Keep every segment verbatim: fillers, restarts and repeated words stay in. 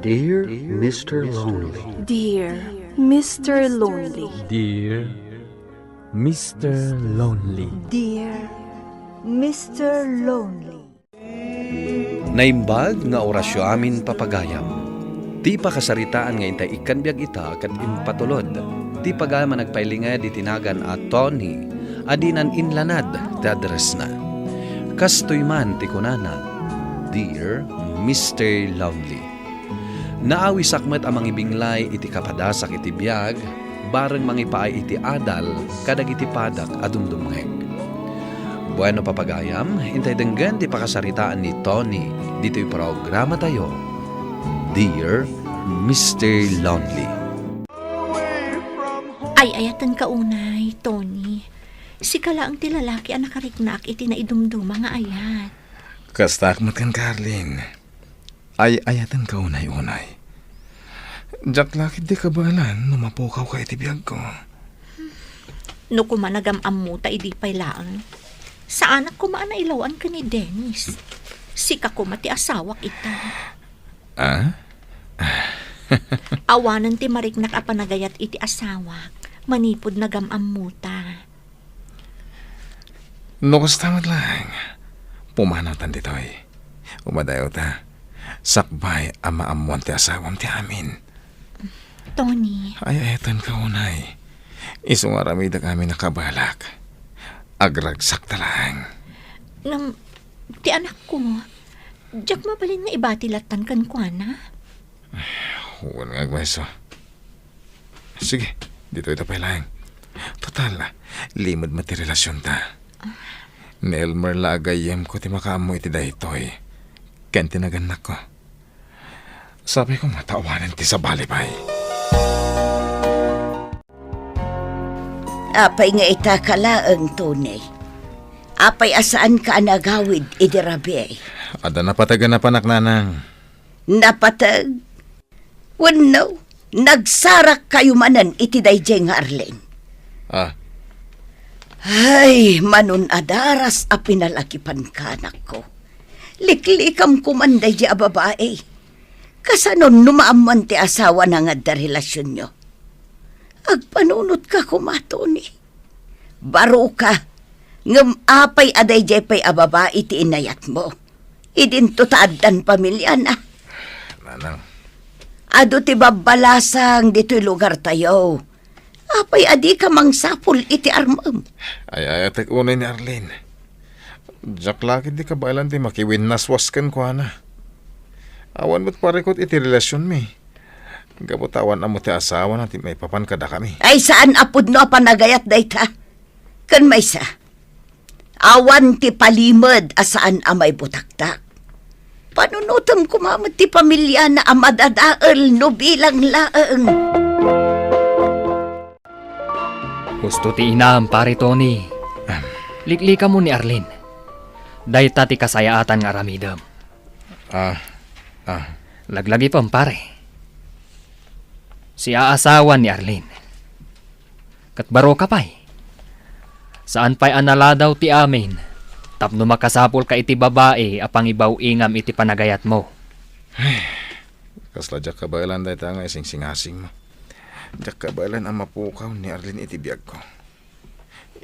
Dear Mister Lonely. Dear Mister Lonely. Dear Mister Lonely. Dear Mister Lonely. Naimbag nga orasyo amin, papagayam. Ti pakasaritaan nga intay ikkan biag ita ket impatulod ti pagayam a nagpailinged iti nagan a Tony a dinan inlanad ti addressna. Kastoy man ti kunana, "Dear Mister Lonely." Naawisak met a mangibinglay iti kapadasak iti biag, bareng mangipaay iti adal kadagiti padak a dumdumngeg. Bueno, papagayam, intay denggen ti pakasaritaan ni Tony ditoy programatayo, Dear Mister Lonely. Ay-ayatenka unay, Tony. Sika laeng ti lalaki a nakariknaak iti naidumduma nga ayat. Kastaak met kenka, Arlene. Ay-ayatenka unay-unay. Diak la ketdi kabaelan no mapukawka iti biagko. No koma nagam-ammota idi pay laeng, saanak koma a nailaw-an ken ni Dennis. Sika koma ti asawak ita. Ah? Awanen ti mariknak a panagayat iti asawak manipud nagam-ammota. No kasta met laeng, pumanawtan ditoy. Umadayawta, sakbay a maammuan ti asawam ti amin. Tony. Ay-ayatenka unay. Isu nga aramidek amin a kabaelak. Agragsakta laeng. Ngem, ti anakko, diak mabalin nga ibati lattan kenkuana. Wen nga agmayso. Sige, ditoy ta pay laeng. Total, limed met ti relasionta. Ni Elmer la a gayyemko ti makaammo iti daytoy ken ti nagannakko. Sapay koma ta awanen ti sabali pay. Apay nga itaka laeng, Tony? Apay a saanka a nagawid idi rabii? Adda napateg a napanak, nanang. Napateg? Wenno, nagsarakkayo manen iti daydiay nga Arlene? Ah. Ay, manun-adaras a pinalagipanka, anakko. Liklikam koman daydiay a babai. Kasanon no maammuan ti asawana nga adda relasionyo? Agpanunotka koma, Tony. Baroka, ngem apay a daydiay pay a babai ti inayatmo? Idinto ta addan pamiliana. Nanang. Adu ti babbalasang ditoy lugartayo. Apay a dika mangsapul iti armem? Ay-ayatek unay ni Arlene. Diak la ketdi kabaelan ti makiwinnaswas kenkuana. Awan met parikut iti relasionmi. Gapu ta awan ammo ti asawana ti maipapan kadakami. Ay, saan a pudno a panagayat dayta. Ken maysa, awan ti palimed a saan a maibutaktak. Panunotem koma met ti pamiliana a madadael no bilang laeng. Husto ti inam, Pare Tony. Liklikam ni Arlene. Dayta ti kasayaatan nga aramidem. Ah, ah. Laglagipem, pare. Siaasawan ni Arlene. Ket baroka pay. Saan pay a naladaw ti amin tapno makasapulka iti babai a pangibaw-ingam iti panagayatmo. Ay, kasla diak kabaelan dayta nga isingsingasingmo. Diak kabaelan a mapukaw ni Arlene iti biagko.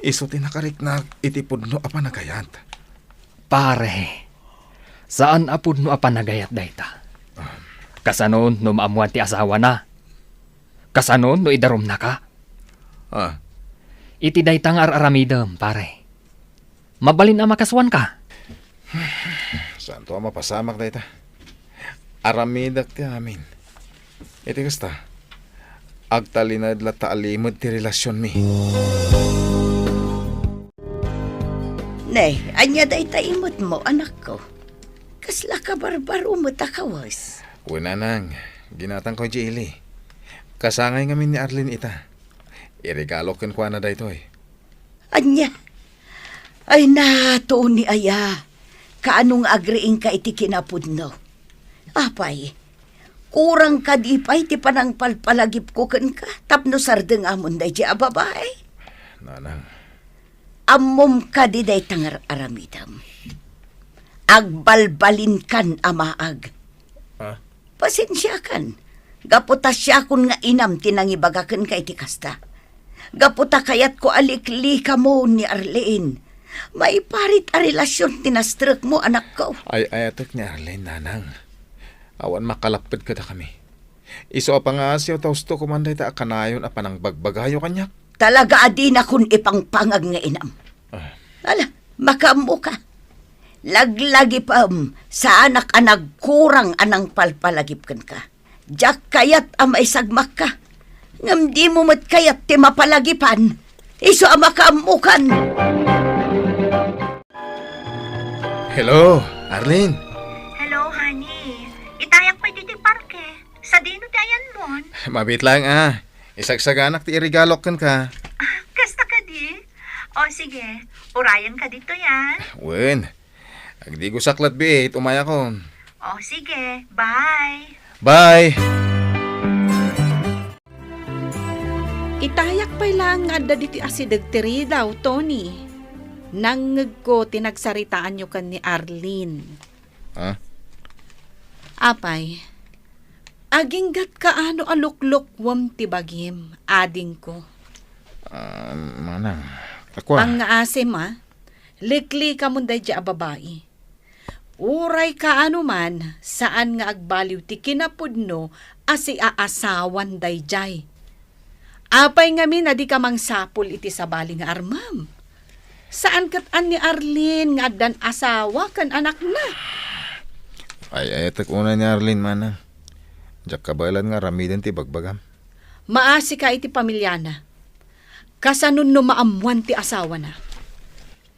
Isu ti nakariknak iti pudno a panagayat. Pare, saan a pudno a panagayat dayta. Ah. Kasano no maammuan ti asawana? Kasano no idarumnaka? Ah. Iti dayta nga ar-aramidem, pare, mabalin a makasuanka. Saanto a mapasamak dayta. Aramidek ti amin. Iti kasta, agtalinaed latta a limed ti relasionmi. Ne, ania dayta imutmo, anakko? Kasla kabarbaro met a kawes. Wen, nanang, ginatangko idiay ili. Kasangay ngamin ni Arlene ita. Iregalo kenkuana daytoy. Ania? Ay, na, Tony aya. Kaano nga agriingka iti kinapudno? Apay, kurang kadi pay ti panangpalpalagipko kenka tapno sardengamon daydiay a babai? Nanang. Ammom kadi dayta nga ar-aramidem? Agbalbalinkan a maag. Ha? Pasensiakan. Gapu ta siakon nga inam ti nangibaga kenka iti kasta. Gapu ta kayatko a liklikamo ni Arlene. Maiparit a relasyon ti nastrekmo, anakko. Ay-ayatek ni Arlene, nanang. Awan makalapped kadakami. Isu a pangaasiw ta husto koma dayta a kanayon a panangbagbagayo kaniak. Talaga a dinakon ipangpangag nga inam. Ah. Ala, makaammoka. Laglagipem, saanak a nagkurang a nangpalpalagip kenka. Diak kayat a maisagmakka. Ngem dimo met kayat ti mapalagipan. Isu a makaammokan. Hello, Arlene. Hello, honey. Itayak pay ditoy parke. Sadino ti ayanmon? Mabiit laeng a. Isagsaganak ti iregalok kenka. Ah, kasta kadi? O, sige. Urayanka ditoy, a. Wen. Agdigosak latbiit, umayakon. O, sige. Bye. Bye. Itayak pay laeng nga adda ditoy asideg ti ridaw, Tony. Nangngegko ti nagsaritaanyo ken ni Arlene. Ha? Apay, aginggatka no a luklukuem ti bagim, adingko. Ah, manang, kua. Pangngaasim, a, liklikamon daydiay a babai. Uray kaano man, saan nga agbaliw ti kinapudno a siaasawan daydiay. Apay ngamin a dika mangsapul iti sabali nga armem? Saan ket a ni Arlene nga addan asawa ken anakna? Ay-ayatek unay ni Arlene, manang. Diak kabaelan nga aramiden ti bagbagam. Maasika iti pamiliana. Kasano no maammoan ti asawana?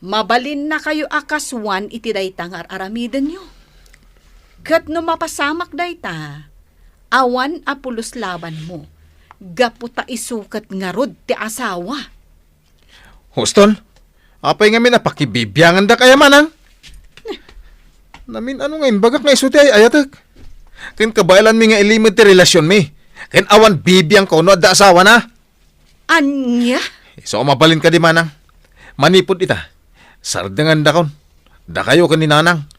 Mabalinnakayo a kasuan iti dayta nga ar-aramidenyo. Ket no mapasamak dayta, awan a pulos labanmo, gapu ta isu ket ngarud ti asawa. Huston, apay ngamin a pakibibiangandak aya, manang? Namin-ano nga imbagak nga isu ti ay-ayatek? Ken kabaelanmi nga ilimed ti relasionmi, ken awan bibiangko no adda asawana. Ania? Isu a mabalin kadi, manang. Manipud ita, sardengandakon. Dakayo ken ni nanang.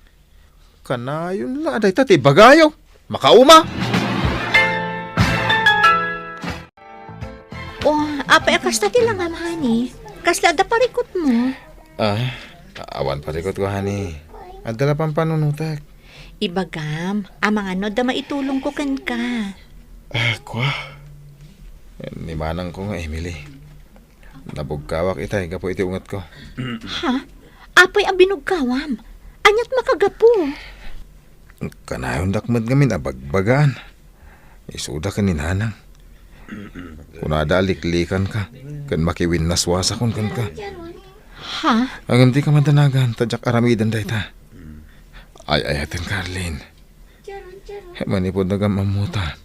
Kanayon la, dayta ti ibagayo. Makauma! O, apay a kasta ti langam, honey? Kasla adda parikutmo? Ah, awan parikutko, honey. Adda la pampanunotek. Ibagam, amangan no adda maitulongko kenka. Ah, kua? Ni manangko nga Emily. Nabugkawak itay gapu iti ungetko. Ha? Apay a binugkawam? Aniat makagapu? Kanayondak met ngamin a bagbagaan. Isuda ken ni nanang. Kunada a liklikanka ken makiwinnaswasakon kenka. Ha? Ngem dika madanagan ta diak aramiden dayta. Ay-ayatenka, Arlene. Manipud nagam-ammota,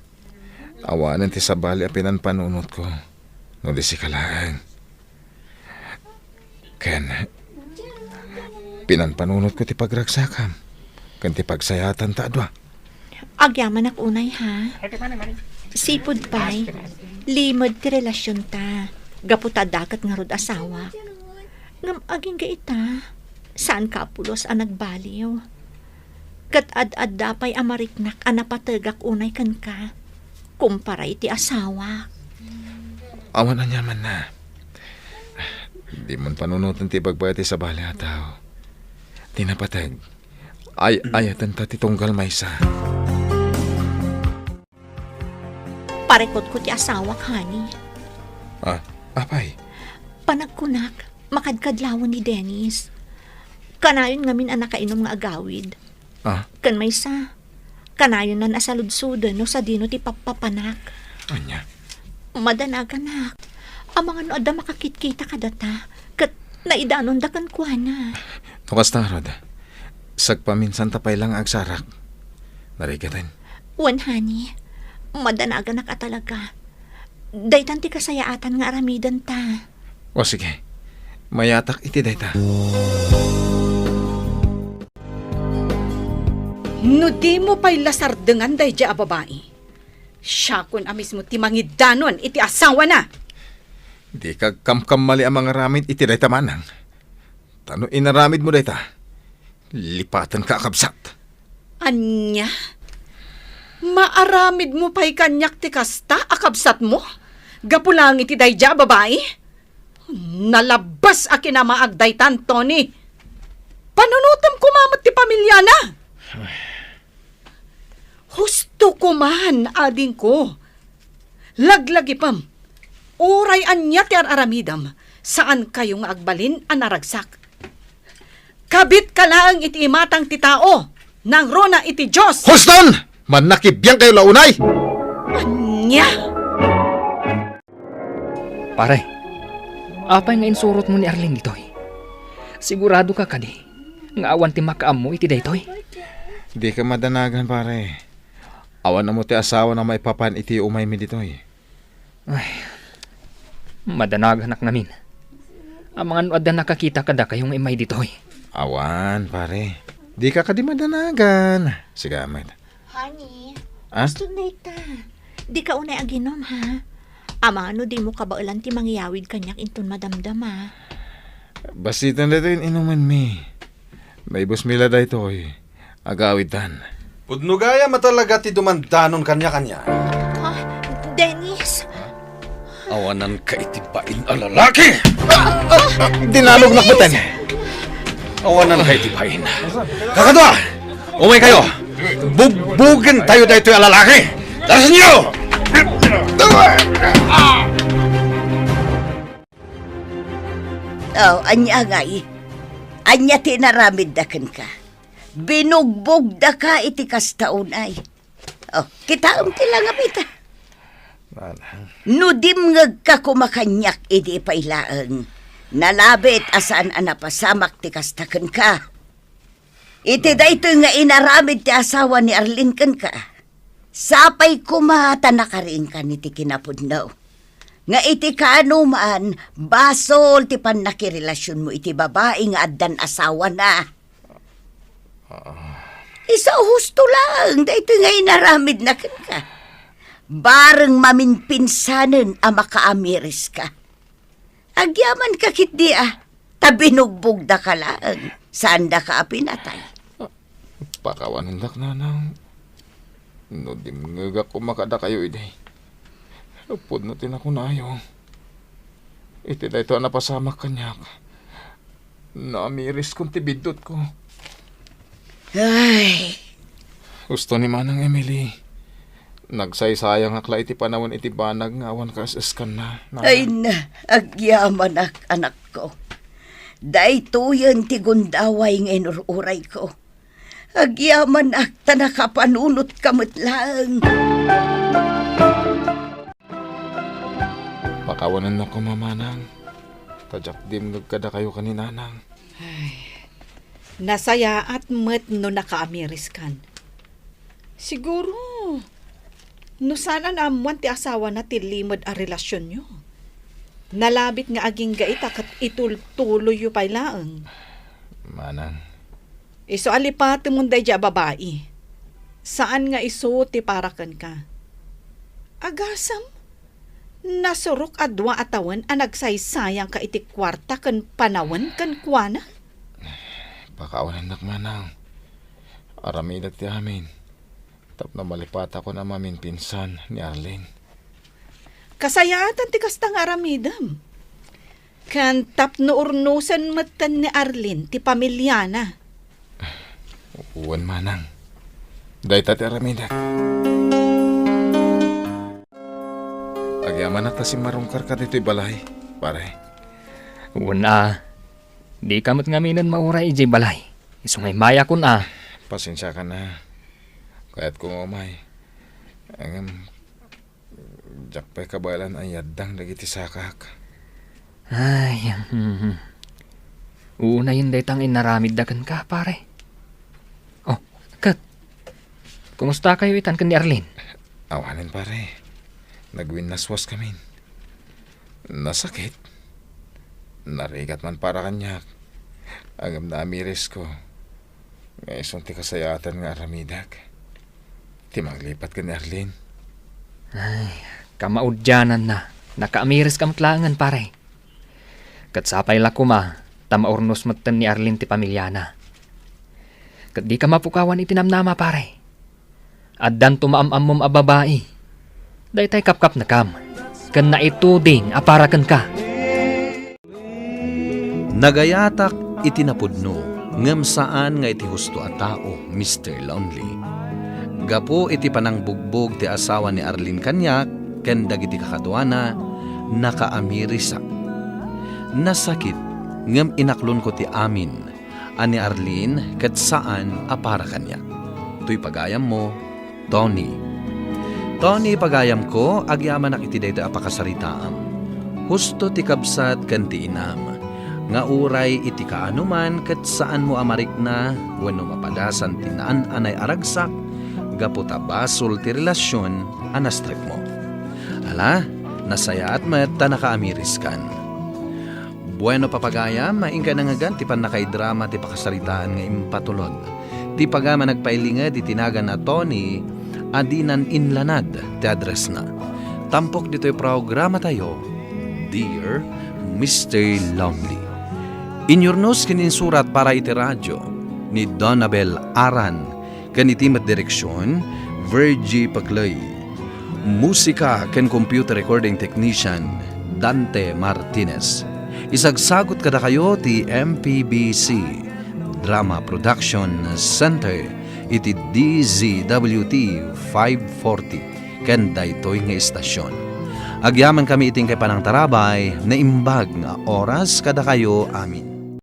awanen ti sabali a pinanpanunotko no di sika laeng. Ken pinanpanunotko ti pagragsakam ken ti pagsayaatan ta a dua. Agyamanak unay, ha? Sipud pay, limed ti relasionta gapu ta adda ket ngarud asawak. Ngem agingga ita, saanka a pulos a nagbaliw. Ket ad-adda pay a mariknak a napategak unay kenka, kumpara iti asawak. Awan aniamanna. Dimon panunoten ti ibagbaga ti sabali a tao. Ti napateg, ay-ayatenta ti tunggal maysa. Parikutko ti asawak, honey. Ah, apay? Panagkunak, makadkadlawen ni Dennis. Kanayon ngamin a nakainom nga agawid. Ah? Ken maysa, kanayonnan a saludsoden no sadino ti pappapanak. Ania? Madanaganak. Amangan no adda makakitkita kadata, ket naidanonda kenkuana. No kasta ngarud, sagpaminsanta pay la nga agsarak. Narigaten. Wen, honey. Madanaganak a talaga. Daytan ti kasayaatan nga aramidenta. O sige, mayatak iti dayta. No dimo pay la sardengan daydiay a babai, siakon a mismo ti mangidanon iti asawana. Dika agkamkamali a mangaramid iti dayta, manang. Ta no inaramidmo dayta, lipatenka a kabsat. Ania? Maaramidmo pay kaniak ti kasta a kabsatmo? Gapu laeng iti daydiay a babai? Nalabas a kinamaag daytan, Tony. Panunotem koma met ti pamiliana. Husto koman, adingko. Laglagipem. Uray ania ti ar-aramidem, saankayo nga agbalin a naragsak. Kabitka laeng iti imatang ti tao, nangruna iti Dios. Huston! Mannakibiangkayo la unay! Ania? Pare, apay nga insurotmo ni Arlene ditoy? Sigurado ka kadi nga awan ti makaammo iti daytoy? Dika madanagan, pare. Awan ammo ti asawana maipapan iti umaymi ditoy. Ay, madanaganak ngamin. Amangan no adda nakakita kadakayo nga immay ditoy. Awan, pare. Dika kadi madanagan. Sigamet. Honey, ah? Gusto na ita. Dika unay aginom, ha? Amangan no dimo kabaelan ti mangyawid kaniak inton madamdama. Basiten daytoy inumenmi. Maibusmi la daytoy. Agawidtan. Pudno gayam a talaga ti dumandanon kaniak ania. Ah, Dennis! Awananka iti bain a lalaki! Dinalognak metten. Awananka iti bain. Kakadua! Umaykayo! Bugbugentayo daytoy a lalaki! Darasenyo! Oh, ania ngay? Ania ti inaramidda kenka? Binugbogdaka iti kasta unay. Oh, kitaem ti langabita. Manang. No dimngegka koma kaniak idi pay laeng, nalabit a saan a napasamak ti kasta kenka. Iti daytoy nga inaramid ti asawa ni Arlene kenka, sapay koma ta nakariingkan iti kinapudno. Nga iti kaanoman, basol ti pannakirelasionmo iti babai nga addan asawana. Ah. Isu husto laeng daytoy nga inaramidna kenka. Bareng maminpinsanen a makaamiriska. Agyamanka ketdi a, ta binugbogdaka laeng, saandaka a pinatay. Pakawanennak, nanang. No dimngegak koma kadakayo idi, pudno ti nakunayo. Iti daytoy a napasamak kaniak, naamiriskon ti biddutko. Ay. Husto ni Manang Emily. Nagsaysayangak la iti panawen iti banag nga awan kaes-eskanna, nanang. Ay na, agyamanak, anakko. Daytoyen ti gundaway nga inur-urayko. Agyamanak ta nakapanunotka met laeng. Pakawanennak koma, manang, ta diak dimngeg kadakayo ken ni nanang. Ay, nasayaat met no nakaamiriskan. Siguro, no saan a naammoan ti asawana ti limed a relasionyo, nalabit nga agingga ita ket itultuloyyo pay laeng. Manang. Isu a lipatemon daydiay a babai. Saan nga isu ti para kenka. Agasem, nasurok a dua a tawen a nagsaysayangka iti kuarta ken panawen kenkuana? Pakawanennak, manang. Aramidek ti amin tapno malipatakon a maminpinsan ni Arlene. Kasayaatan ti kasta nga aramidem. Ken tapno urnosen metten ni Arlene ti pamiliana. Wen, manang. Dayta ti aramidek. Agyamanak ta simmarungkarka ditoy balay, pare. Wen a, dika met ngaminen mauray idiay balay. Isu nga immayakon a. Pasensiakan a. Kayatko nga umay. Ngem, diak pay kabaelan a iyaddang dagiti sakak. Ay, hmm. Unayen dayta nga inaramidda kenka, pare. Oh, ket, kumustakayo itan ken ni Arlene? Awanen, pare. Nagwinnaswaskamin. Nasakit. Narigat man para kaniak. Ngem naamirisko nga isun ti kasayaatan nga aramidek. Ti manglipat ken ni Arlene. Ay, kamaudiananna. Nakaamiriska met laengen, pare. Ket sapay la koma ta maurnos metten ni Arlene ti pamiliana. Ket dika mapukawan iti namnama, pare. Addanto maam-ammom a babai. Daytay kapkapnekam, ken naituding a para kenka. Nagayatak iti napudno, ngem saan nga iti husto a tao, Mister Lonely. Gapu iti panangbugbog ti asawa ni Arlene kaniak ken dagiti kakaduana, nakaamirisak. Nasakit, ngem inaklonko ti amin a ni Arlene ket saan a para kaniak. Toy pagayammo, Tony. Tony, pagayamko, agyamanak iti daytoy a pakasaritaam. Husto ti kabsat ken ti inam, nga uray iti kaanoman ket saanmo a marikna wenno mapadasan ti naan-anay a ragsak gapu ta basol ti relasion a nastrekmo. Ala, nasayaat met ta nakaamiriskan. Bueno, papagayam, inkay nangngegan ti pannakaidrama ti pakasaritaan nga impatulod. Ti pagayam a nagpailinged iti nagan a Tony a dinan inlanad ti addressna. Tampok ditoy programatayo, Dear Mister Lonely. Inyurnos ken insurat para iti radio ni Donabel Aran, ken iti met direksion, Virgie Paclay. Musika ken computer recording technician, Dante Martinez. Isagsagut kadakayo ti M P B C Drama Production Center iti D Z W T five forty ken daytoy nga istasion. Agyamankami iti inkay panangtarabay, naimbag nga oras kadakayo amin.